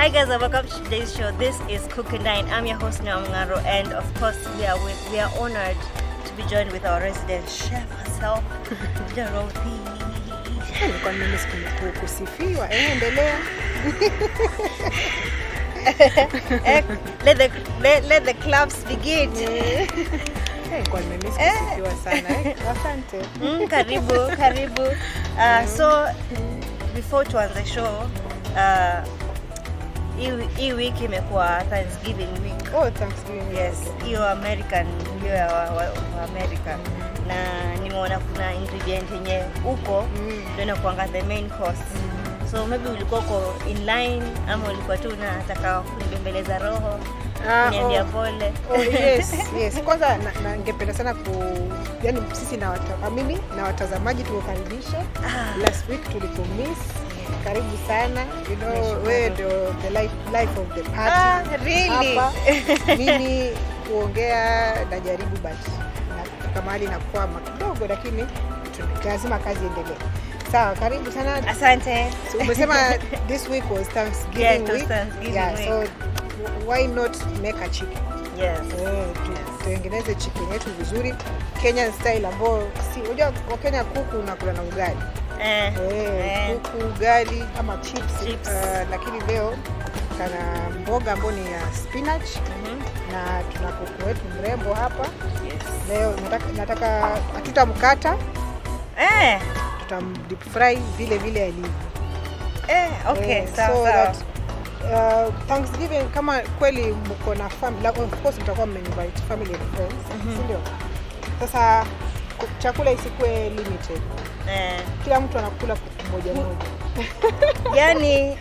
Hi guys, and welcome to today's show. This is Cook and Dine. I'm your host Naam Mung'aro, and of course we are honored to be joined with our resident chef herself, Dorothy. Nilikuwa mimi kusifiwa. Eh, endelea. Eh, let the claps begin. Eh, nilikuwa nimemiss kusifiwa sana. Eh, asante. Karibu, karibu. So before tuanze show, hii wiki imekuwa Thanksgiving week. Oh, Thanksgiving. Yes, hiyo American, hiyo ya wa America. Na nimeona kuna ingredient yenye huko ndio inakuanga the main course. So maybe ulikuwa uko in line ama ulikuwa tu unataka kunibembeleza roho, kuniambia pole. Oh, yes. Kwanza ningependa sana yani sisi na mimi na watazamaji tukukaribisha. Last week tulikumiss. Karibu sana. Nashukuru. Wewe ndio the life of the party. Ah, really? Hapa mimi kuongea najaribu, but nafika mahali nakwama kidogo, lakini lazima kazi iendelee. Sawa, karibu sana. Asante. So, umesema this week was Thanksgiving Yeah, it was week. Thanksgiving Yeah, week. so why not make a chicken? Yes. Eh, tutengeneze chicken yetu vizuri Kenyan style, ambao si unajua kwa Kenya kuku unakula na ugali. Eh, kuku, ugali ama chips. Chips. Lakini leo kana mboga ambayo ni ya spinach na tuna kuku wetu mrembo hapa. Leo nataka hatutamkata, tutam deep fry vile vile alivyo. Okay, Eh, sawa so sawa. that Thanksgiving, kama kweli mko na family, of course mtakuwa mmeinvite family and friends, si ndio? Sasa chakula isikuwe limited. Kila mtu anakula kuku moja moja. Yani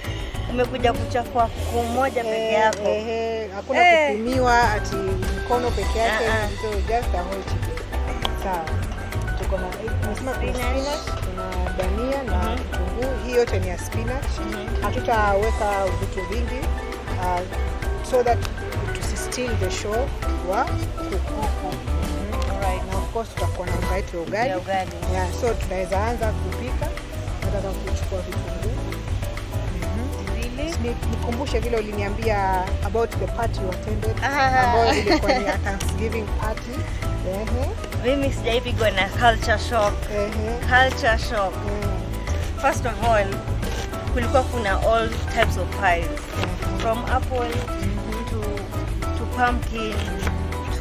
umekuja kuchafua kuku mmoja peke yako. Eh, hakuna kupimiwa ati mkono peke yake, Ah, ah. so just a whole chicken. Sawa. Tuko na, nimesema kuna Spinach. spinach, kuna dania na kitunguu. Hii yote ni ya spinach. Hatutaweka vitu vingi so that tusisteal the show wa kuku. Alright. Na of course tutakuwa na unga yetu ya ugali. Ya ugali. Yeah, so tunaweza anza kupika. Nataka kuchukua vitunguu. Viwili. Nikumbushe vile uliniambia about the party you attended, ambayo ilikuwa ni a Thanksgiving party. Ehe, Mimi sijaipigwa na culture shock. Culture shock. First of all, kulikuwa kuna all types of pies. From apple to pumpkin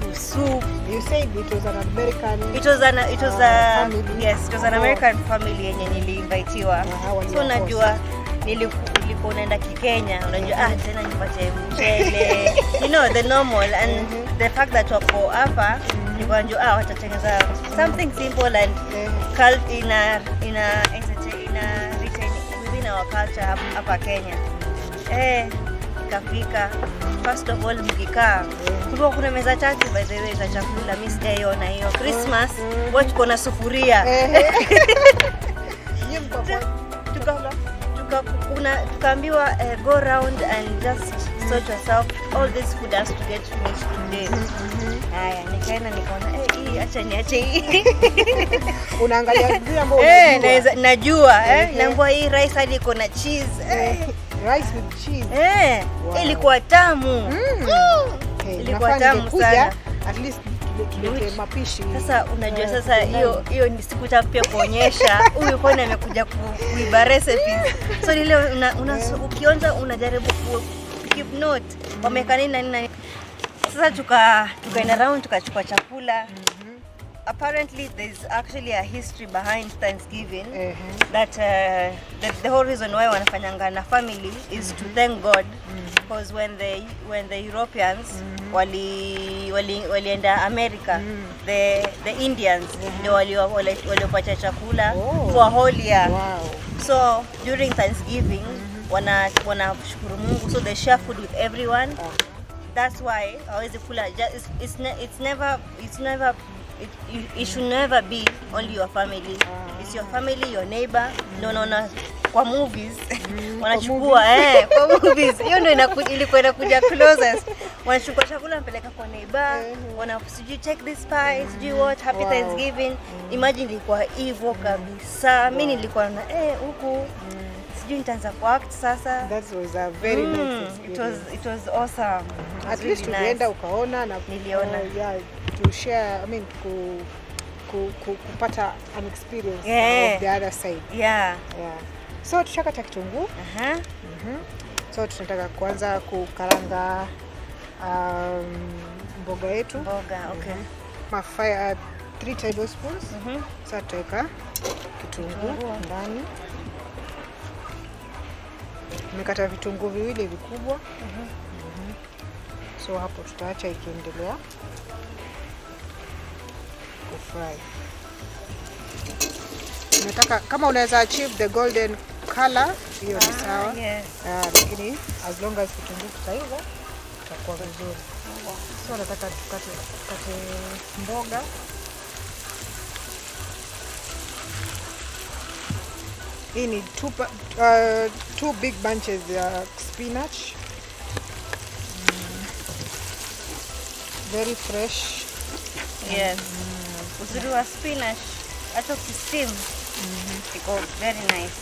to soup. You said it was an American It was a family. Yes, it was an American family yenye niliinvitiwa. Aha, So waliwa unajua nilikuwa unaenda Kikenya, unajua, ah, tena nipate mchele. The normal, and the fact that wako hapa, nilikuwa najua, ah, watatengeneza something simple and cult ina entertain, ina retain within our culture hapa Kenya. Eh, ikafika, first of all mkikaa, kulikuwa kuna meza tatu, by the way, za chakula. Mimi sijaiona hiyo Christmas. Watu tuko na sufuria. Ehe. Nyinyi mko Tukaambiwa, go round and just sort yourself, all this food has to get finished today. Haya, nikaenda nikaona, eh, hii acha niache hii. Unaangalia vile ambao Eh, unajua. naweza najua, eh, naambiwa hii rice hadi iko na cheese, eh. Eh, rice with cheese. Eh, ilikuwa tamu. Eh, Ilikuwa nafaa tamu ningekuja, sana. at least tulete mapishi. Sasa unajua, Eh, sasa hiyo hiyo ni siku pia kuonyesha huyu kwani amekuja kuiba recipes. So lile una ukionja unajaribu ku keep note wameweka nini na nini na nini. Sasa tukaenda round, tukachukua chakula. Apparently there's actually a history behind Thanksgiving, that the whole reason why wanafanyanga na family is to thank God, because when the Europeans walienda America, the Indians ndio waliopatia chakula for a whole year. So during Thanksgiving wanashukuru Mungu, so they share food with everyone. That's why hawezi kula it's never it, it should never be only your family. It's your family, your neighbor. No, no, no, kwa movies wanachukua, eh, kwa movies hiyo ndio ilikuwa inakuja closest. Wanachukua chakula, wanapeleka kwa neighbor, wana sijui check this pie, sijui what, happy Thanksgiving. Imagine ilikuwa hivyo kabisa. Mi nilikuwa na, eh, huku Sijui nitaanza kuact sasa. That was a very nice experience. It was awesome. It was At least really nice. ulienda ukaona na Niliona. Yeah, to share, I mean, kupata an experience of the other side. Yeah. So tushakata kitunguu. So tunataka kuanza kukaranga mboga yetu. Mboga, okay. 3 tablespoons. Sasa tutaweka kitunguu ndani. Nimekata vitunguu viwili vikubwa. So hapo tutaacha ikiendelea kufry. Nataka kama unaweza achieve the golden color, hiyo ni sawa. Lakini as long as kitunguu kitaiva itakuwa vizuri. So nataka tukate mboga. Hii ni two big bunches ya spinach. Very fresh. Yes. Uzuri wa spinach hata ukisteam iko very nice.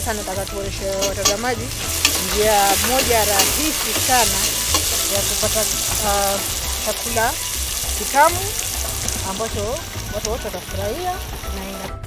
Sasa nataka tuonyeshe watazamaji njia moja rahisi sana ya kupata chakula kitamu ambacho watu wote watafurahia na ina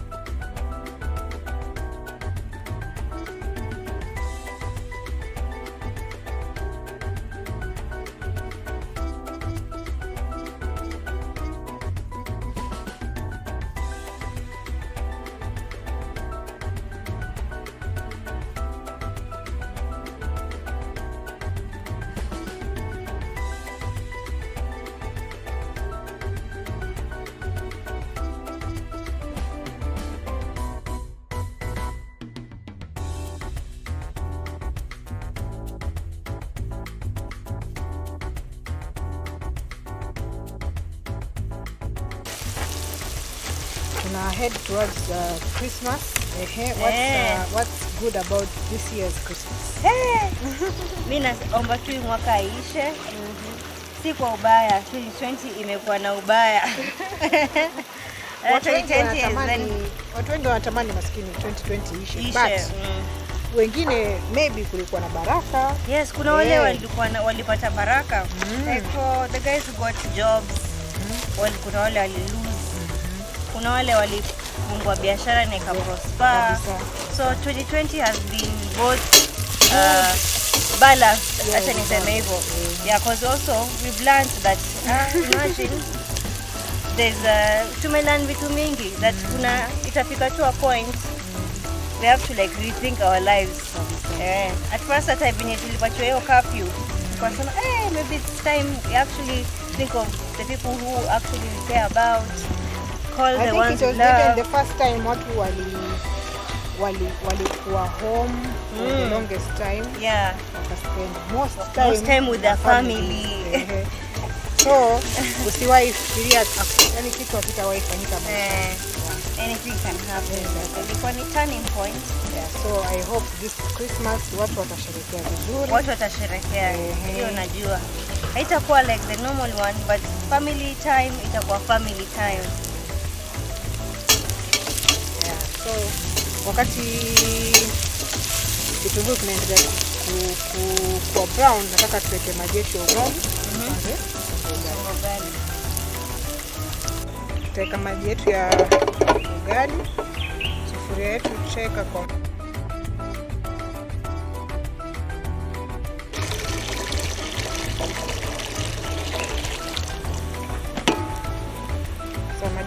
tuna head towards Christmas. Ehe, what's good about this year's Christmas? Hey. Mi naomba tu hii mwaka iishe. Si kwa ubaya, 2020 imekuwa na ubaya. Watu wengi 2020 is watu wengi wanatamani maskini 2020 iishe, Iishe, but wengine maybe kulikuwa na baraka. Yes, kuna wale walipata baraka. Like for the guys who got jobs, kuna wale wali lose. Kuna wale walifungua biashara na ikaprosper. So 2020 has been both balanced, acha niseme hivyo. Yeah, because also we've learned that imagine there's tumelearn vitu mingi that kuna itafika to a point we have to like rethink our lives. At first hata venye tulipatiwa hiyo curfew, tukasema maybe it's time we actually think of the people who actually we care about. Call I the think ones it was we love. even the first time watu walikuwa home for the longest time. Wakaspend most Most time with their na family. Ehe. So usiwahi fikiria yani kitu hakitawahi fanyika maisha. Anything can happen. Ilikuwa ni turning point. Yeah, so I hope this Christmas watu watasherehekea vizuri. Watu watasherehekea. Hiyo najua. Haitakuwa like the normal one, but family time itakuwa family time. Yeah, so wakati kitunguu kinaendelea kuwa brown, nataka tuweke maji yetu ya ugali. Ugali. Tutaweka maji yetu ya ugali. Sufuria yetu tutaweka kwa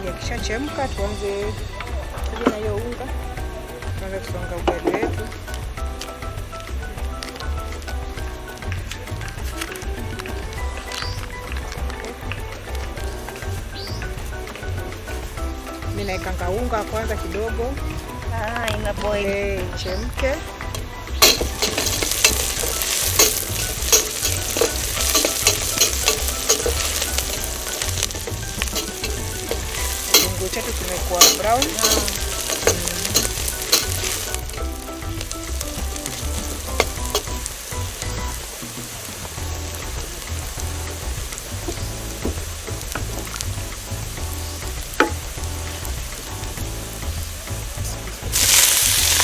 Yakishachemka tuanze Tuje na hiyo unga. Tuanze kusonga ugali wetu. Mimi naekanga unga kwanza kidogo. Ah, ina boil. Ichemke. Kitunguu chetu kimekuwa brown.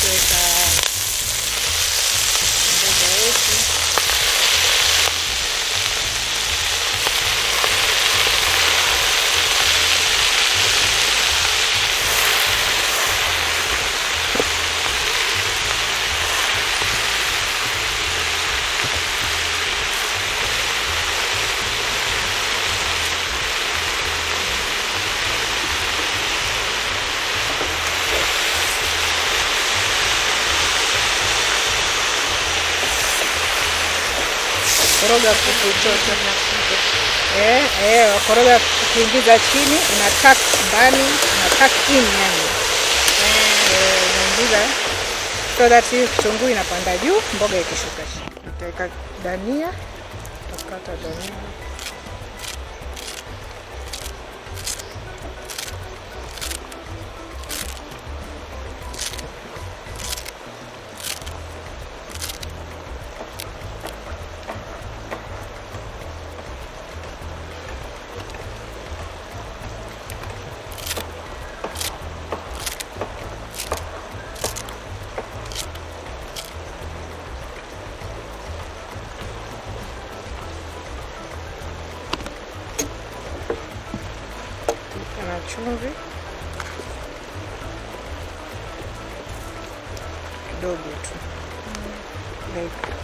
Tuweka mboga yetu. Koroga kuku chote. Koroga ukiingiza chini, una tuck ndani, una tuck in yani. Unaingiza so that hii kitunguu inapanda juu, mboga ikishuka chini. Utaweka dania, utakata dania. Na chumvi kidogo tu, like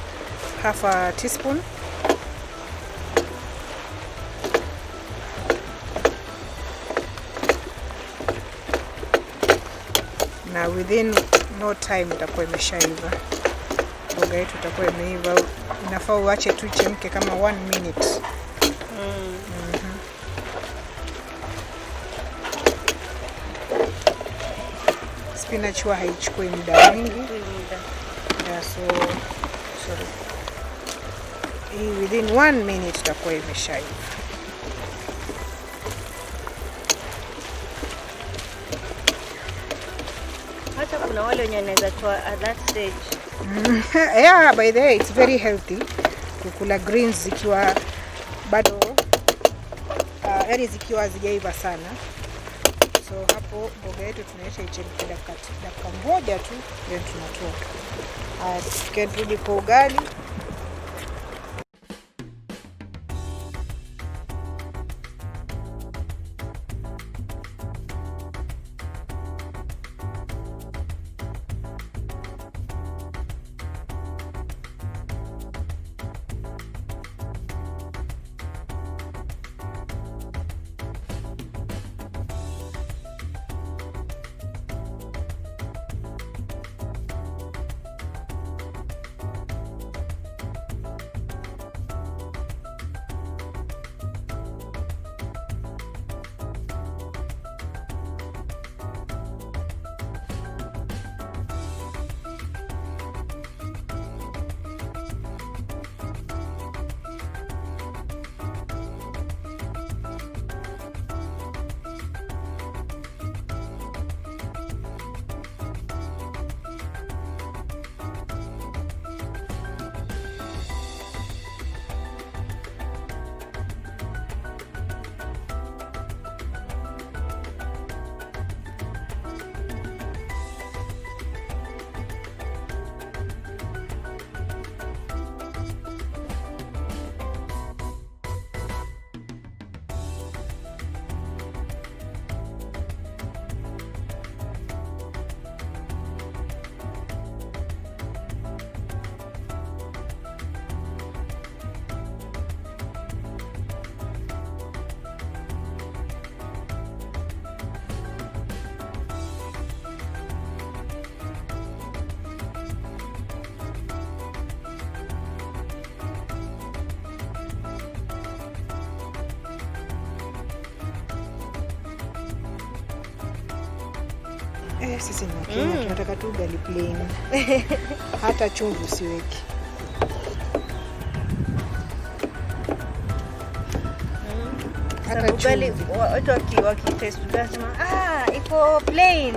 half a teaspoon. Na within no time itakuwa imeshaiva. Mboga yetu itakuwa imeiva. Inafaa uache tu ichemke kama 1 minute. Spinach huwa haichukui muda mwingi. Yeah, so sorry. Hii within 1 minute itakuwa imeshaiva. Hata kuna wale wenye wanaweza toa at that stage. Yeah, by the way, it's very healthy kukula greens zikiwa bado, yaani zikiwa hazijaiva sana. So hapo mboga yetu tunaacha ichemke dakika moja tu, then tunatoa. Haya, tukirudi kwa ugali. Sisi ni Wakenya, tunataka tu ugali plain. Hata chumvi usiweke. Hata Sababu ugali chumvi. watu wakitaste ugali wanasema, ah, iko plain.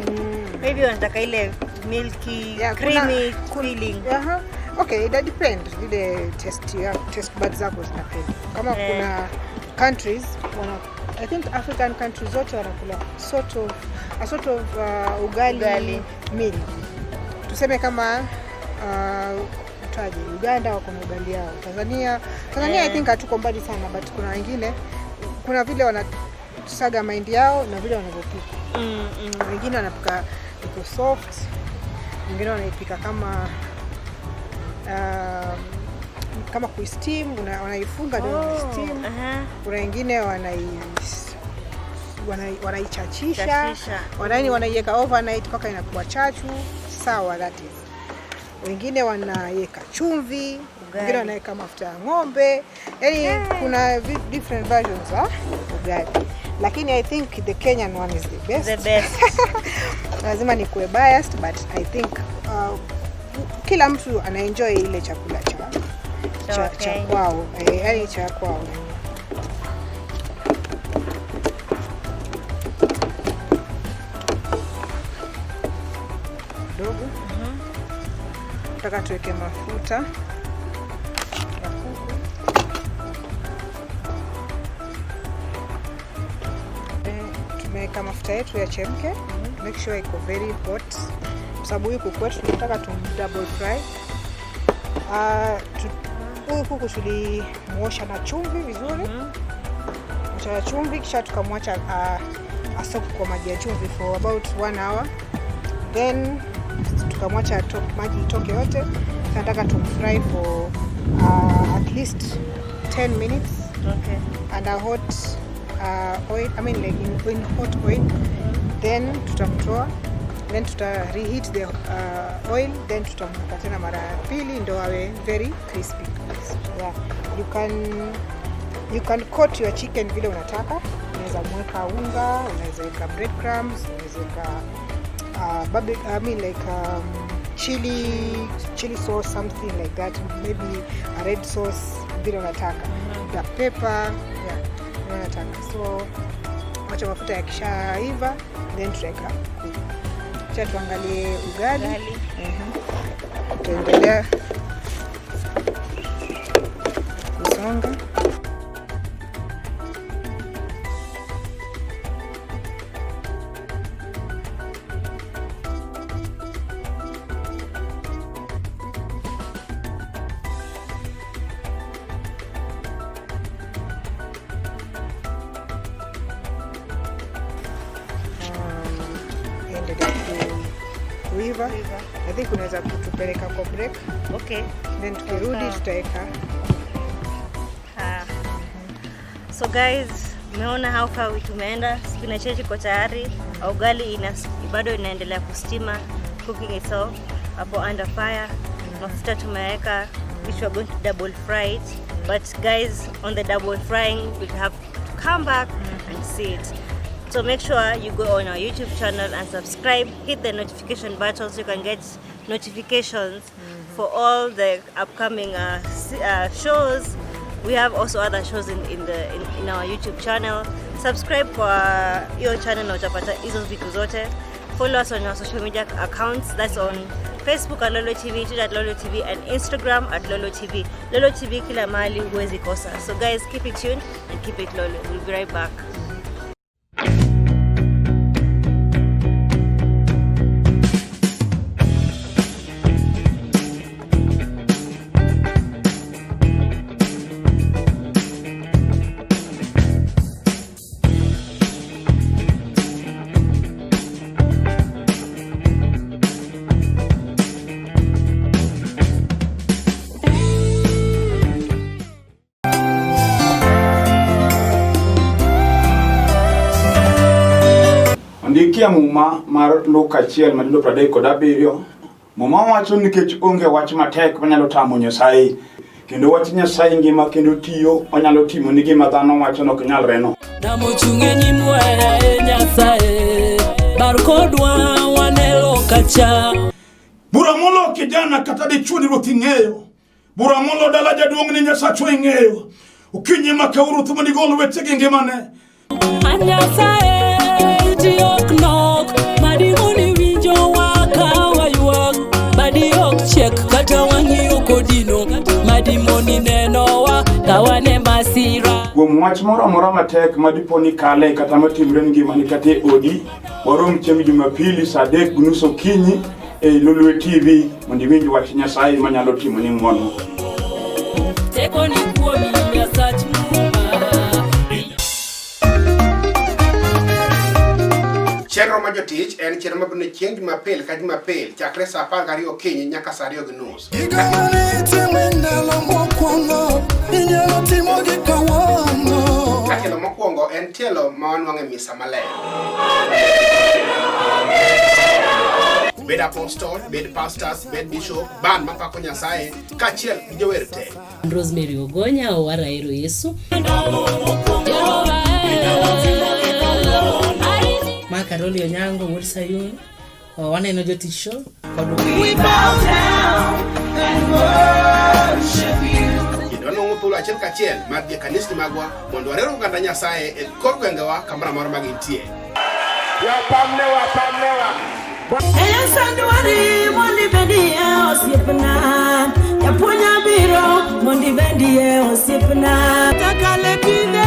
Maybe wanataka ile milky, Yeah, creamy feeling. Aha. Okay, it depend vile taste ya taste buds zako zinapenda. Kama kuna countries wana, I think African countries zote wanakula sort of a sort of ugali, Ugali. Meal. Tuseme kama utaje Uganda wako na ugali yao. Tanzania I think hatuko mbali sana, but kuna wengine, kuna vile wanasaga mahindi yao na vile wanavyopika. Wengine wanapika iko soft, wengine wanaipika kama kuisteam, wanaifunga ndio wanaisteam. Kuna wengine wanaichachisha, Chachisha. Wanaiweka overnight mpaka inakuwa chachu sawa, that is. Wengine wanaweka chumvi, wengine wanaweka mafuta ya ng'ombe, yani kuna different versions za ugali, lakini I think the Kenyan one is the best. The best. Lazima nikuwe biased, but I think kila mtu anaenjoy ile chakula cha Cha cha Wakenya. kwao, yani cha kwao. Kidogo nataka tuweke mafuta ya kuku. Tumeweka mafuta yetu yachemke. Make sure iko very hot, kwa sababu huyu kuku wetu tunataka tum double fry. Huyu kuku tulimuosha na chumvi vizuri, osha na chumvi, kisha tukamwacha asoak kwa maji ya chumvi for about one hour, then tukamwacha maji itoke yote. Tunataka tumfry for at least 10 minutes under hot oil, I mean like in hot oil, then tutamtoa, then tuta reheat the oil, then tutamweka tena mara ya pili ndo awe very crispy. Yeah. You can coat your chicken vile unataka. Unaweza mweka unga, unaweza weka breadcrumbs, unaweza weka I mean like chili sauce, something like that, maybe a red sauce, vile unataka, black pepper, yeah, vile unataka. So wacha mafuta yakishaiva, then tutaweka kuku. Acha tuangalie ugali. Ugali. Tutaendelea kusonga. Endelea kuiva. Kuiva. I think unaweza kutupeleka kwa break, then tukirudi Sawa. tutaweka. Ah. So guys, umeona how far we tumeenda. Spinach yetu iko tayari. Ugali bado inaendelea kustima, cooking itself hapo under fire. Mafuta tumeweka, which we are going to double fry it. But guys, on the double frying, we have to come back and see it. So make sure you go on our YouTube channel and subscribe, hit the notification button so you can get notifications for all the upcoming shows. We have also other shows in our YouTube channel. Subscribe kwa hiyo channel na utapata hizo vitu zote. Follow us on our social media accounts. That's on Facebook at Lolo TV, Twitter at Lolo TV and Instagram at Lolo TV. Lolo TV kila mahali, huwezi kosa. So guys, keep it tuned and keep it Lolo. We'll be right back. Ondikie Muma mar Luka 1:37. Muma wacho nikech onge wach matek manyalo tamo Nyasaye. Kendo wach Nyasaye ngima kendo tiyo, onyalo timo ni gima dhano wacho nok nyalre no. Namochung' e nyimwa e Nyasaye bar kodwa. Nyasacha. Bura molo kijana kata dichuo ni ruoth ing'eyo. Bura molo dala jaduong' ni Nyasachwa ing'eyo. Okinyi ma kawuono ruoth mondo igol weche gi ngimane. An Nyasaye iti ok nok, madimoni winjowa ka waywak. Badi ok chiek kata wang'i ok odino, madimoni nenowa ka wan e masira. Kuom wach moro amora matek ma dipo ni kale kata matimre e ngimani kata e odi, warom chieng' Jumapili saa 3:30 okinyi e Lolwe TV mondo iwinj wach Nyasaye manyalo timoni ng'wono. Teko ni kuomi Nyasach Muma. Chenro mar jotich en chenro mabiro ne chieng' Jumapil ka Jumapil chakre saa 12 okinyi nyaka saa 2:30. Gigo manitimo e ndalo mokwongo inyalo timogi kawuono. Ka tielo mokwongo en tielo ma wanwang'o e misa maler. Bed apostle, bed pastors, bed bishop, band mapako Nyasaye kaachiel gi jower te. Rosemary Ogonya owara ero Yesu. Jehova Ma Karoli Onyango wuod Sayun. Waneno jotich show kod Kendo wanwang'o thuolo achiel kachiel mar dhi e kanisni magwa mondo warer oganda Nyasaye e kor gwengewa kamoro amora ma gintie. Sandwari mondo ibedie osiepna, japuonj abiro mondo ibedie osiepna. Takale kinde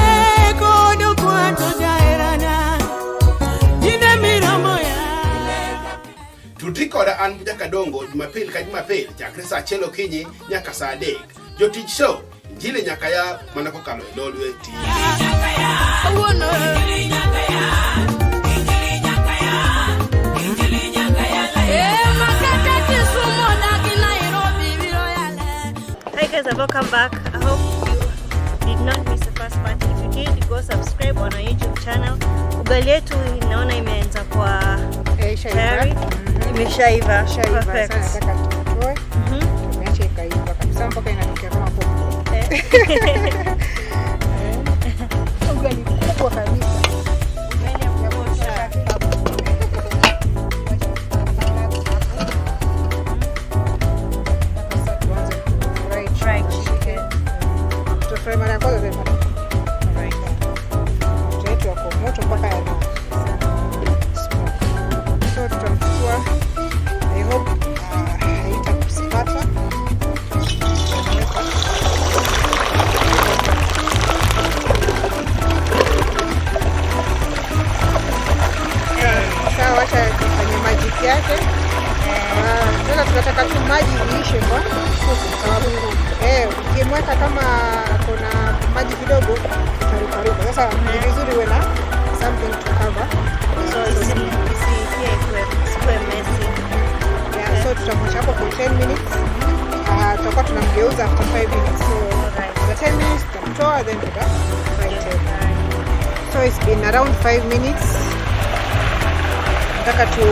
kod okwato jaherana, ine miromo ya. Tudri koda an Jakadongo Jumapil ka Jumapil chakre saa 1 okinyi nyaka saa 3. Jotich show Injili nyaka yal mana kokalo e Lolwe TV. Kawuono. Hi guys, and welcome back. I hope you did not miss the first part. If you did, go subscribe on our YouTube channel. Ugali yetu naona imeanza kwa Ishaiva. tayari. Imeshaiva. Ishaiva. Perfect. Sasa nataka tutoe. Tumeacha ikaiva kabisa mpaka inanukia kama popcorn. Ugali kubwa kabisa. Ugali ya kutosha. Sasa tuanze kufry Fry chicken. Tutafry mara ya kwanza then mara ya pili. Alright. Mafuta yetu yako moto mpaka yana smoke. So tutamchukua, I hope haitakusipata. Tutamweka. Sawa, wacha tufanye magic yake. Sasa tunataka tu maji iishe kwa kuku, kwa sababu ukimweka kama kuna maji kidogo itarukaruka. Sasa ni vizuri uwe na something to cover. So, Isikuwe messy. Yeah, so tutamwacha hapo for 10 minutes. Tutakuwa tunamgeuza after 5 minutes. So Alright. after 10 minutes tutamtoa, then tuta fry tena. So it's been around 5 minutes. Nataka to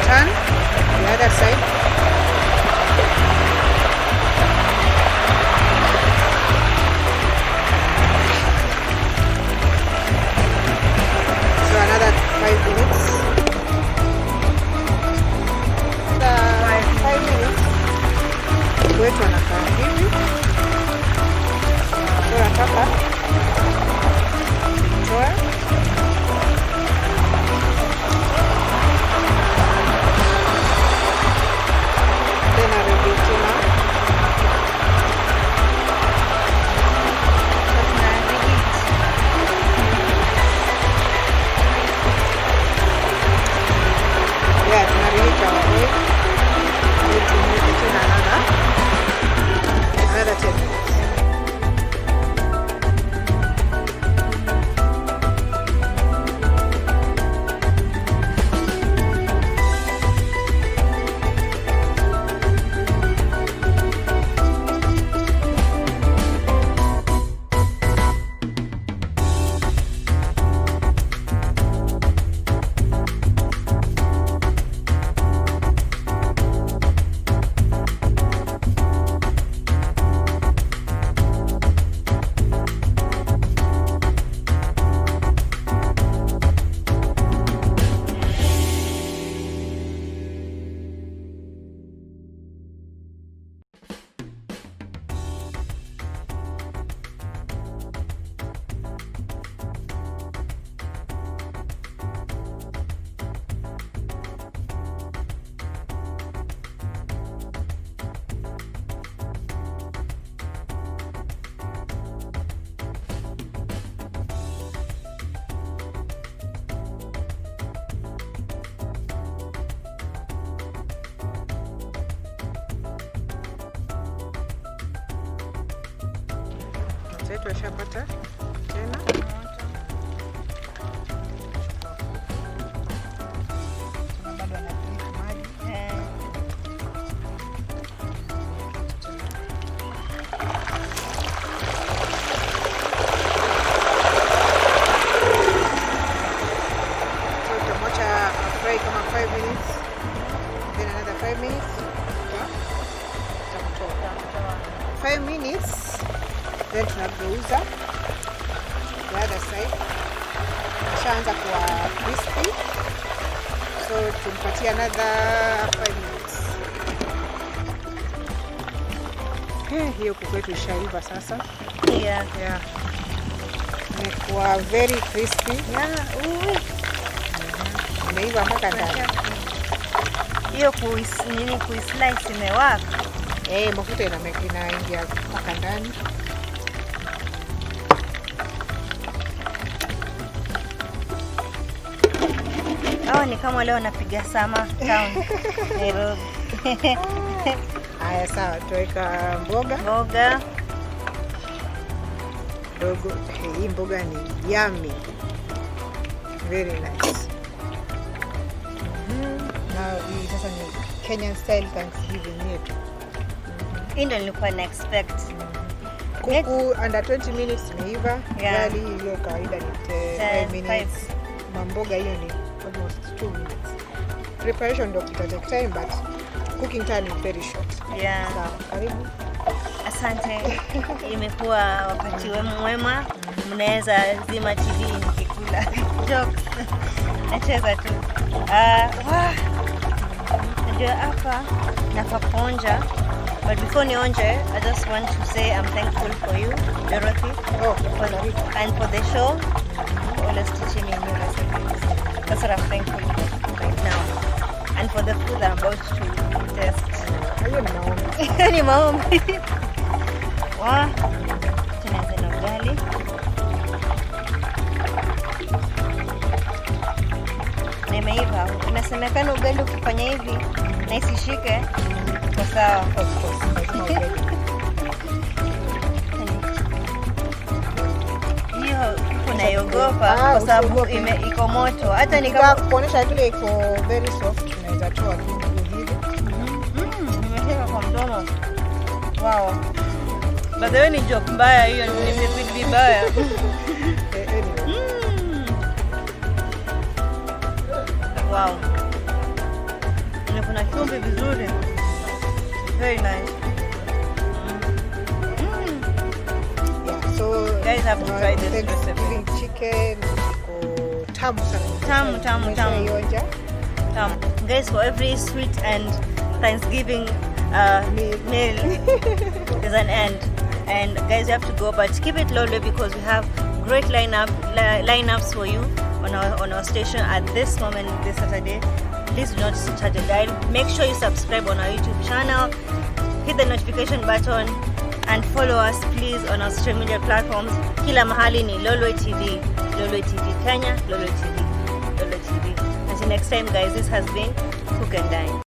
turn the other side. So another 5 minutes. After 5 minutes, wetu anakaa hivi. So nataka tutoe. Wetu ashapata tena. Tena bado ana drip maji. So tutamwacha afry kama 5 minutes, then another 5 minutes tutamtoa. 5 minutes then tunageuza the other side. Ashaanza kuwa crispy, so tumpatie another 5 minutes. Hiyo kuku yetu ishaiva sasa. Yeah. Imekuwa very crispy. Yeah. Ui. Imeiva mpaka ndani. Hiyo nini kuislice imewaka. Eh, mafuta inaingia mpaka ndani. Hawa ni kama leo napiga sama town Nairobi. Haya, sawa, tuweka mboga Mboga. Dogo. Hey, hii mboga ni yummy. Very nice. Na hii sasa ni Kenyan style Thanksgiving yetu. Hii ndio nilikuwa na expect. Kuku under 20 minutes imeiva. Yeah. Ugali hiyo kawaida ni 10, 5 minutes. Mamboga hiyo ni almost 2 minutes. Preparation ndio kita take time, but cooking time is very short. Yeah. Sawa, karibu. Asante. Imekuwa wakati mwema. Mnaweza zima TV nikikula. Jokes. Nacheza tu. Wah. Najua hapa nafaa kuonja. But before nionje, I just want to say I'm thankful for you, Dorothy, Oh, karibu. and for the show, for always teaching me new recipes. That's what I'm thankful for right now. And for the food I'm about to test. Hiyo ni maombi. Ni maombi. Wah, tunaanza na ugali. Na imeiva. Inasemekana ugali ukifanya hivi na isishike, iko sawa. Of course, lazima ugali. Hiyo kuku naiogopa Ah, kwa sababu usiogope. iko moto. Hata ni Nikitaka kama kuonyesha vile iko very soft, tunaweza toa tu mguu hivi. Nimeshika kwa mdomo. Wow. By the way, ni joke mbaya hiyo, nimefeel vibaya. Anyway. Wow. Na kuna chumvi vizuri. Very nice. Yeah, so Guys have to try this Thanksgiving recipe. chicken iko tamu sana. Tamu, tamu, tamu. Umeshaionja? Guys, for every sweet and Thanksgiving Meal. meal, there's an end. And guys, you have to go, but keep it lovely because we have great lineups for you on our station at this moment this Saturday. Please do not touch a dial. Make sure you subscribe on our YouTube channel, hit the notification button, and follow us please on our social media platforms. Kila mahali ni Lolwe TV, Lolwe TV Kenya, Lolwe TV, Lolwe TV. Until next time, guys, this has been Cook and Dine.